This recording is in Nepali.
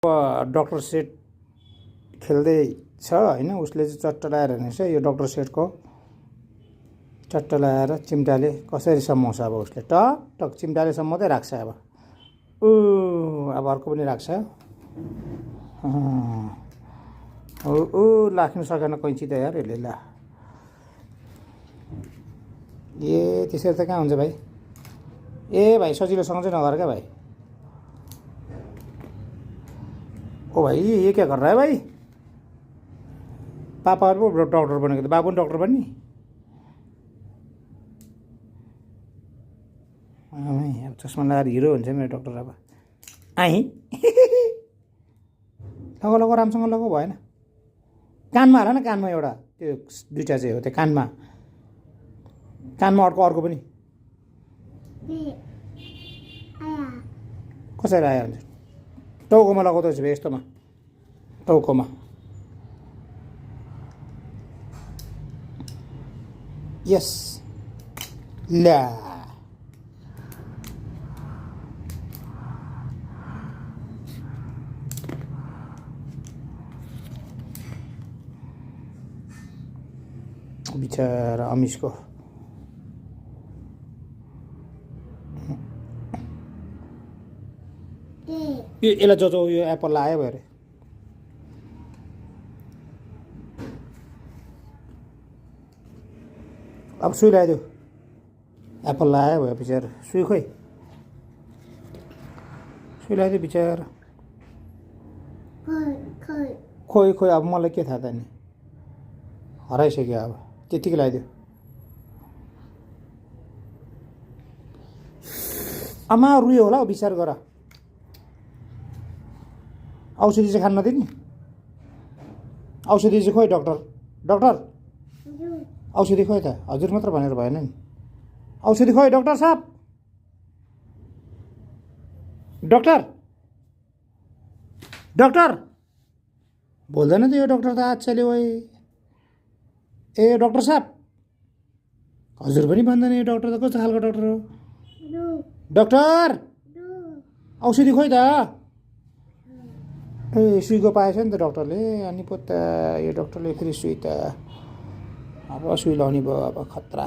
डक्टर सेट खेल्दैछ होइन, उसले चाहिँ चट्ट लगाएर हेर्नेछ यो डक्टर सेटको चट्ट लगाएर चिम्टाले कसरी समाउँछ। अब उसले टक टक चिम्टाले समाउँदै राख्छ। अब अब अर्को पनि राख्छ। लाग्नु सकेन कैँची त यार यसले। ला ए त्यसरी त कहाँ हुन्छ भाइ। ए भाइ सजिलोसँग चाहिँ नगर क्या भाइ। ओ भाइ ये क्या कर रहा है भाई। पापाहरू पो डक्टर बनेको त बाबु पनि डक्टर बन्ने। अब चस्मा लगाएर हिरो हुन्छ मेरो डक्टर। अब आइ लग लग राम्रोसँग लग भएन। कानमा हाल न, कानमा एउटा त्यो दुइटा चाहिँ हो त्यो कानमा। कानमा अर्को अर्को पनि कसरी आयो हुन्छ। टाउकोमा लगाउँदैछ भाइ, यस्तोमा टाउकोमा। यस ल्या बिचारा अमिसको यसलाई जो यो एप्पल आयो भयो अरे। अब सुई लगाइदियो। एप्पल लगायो भयो बिचारा। सुई खोइ, सुई लगाइदियो बिचारा। खोइ खोइ अब मलाई के थाहा त नि, हराइसक्यो। अब त्यतिकै लगाइदियो। आमा रुयो होला हौ, विचार गर। औषधि चाहिँ खान नदिने। औषधि चाहिँ खोइ डक्टर। डक्टर औषधि खोइ त। हजुर मात्र भनेर भएन नि। औषधि खोइ डक्टर साहब। डक्टर डक्टर बोल्दैन त यो डक्टर त आजले वै। ए डक्टर साहब हजुर पनि भन्दैन यो डक्टर त। कस्तो खालको डक्टर हो डक्टर। औषधि खोइ त। ए सुईको पाएछ नि त डक्टरले। अनि पो त यो डक्टरले फेरि सुई त अब सुई लाउने भयो। अब खतरा।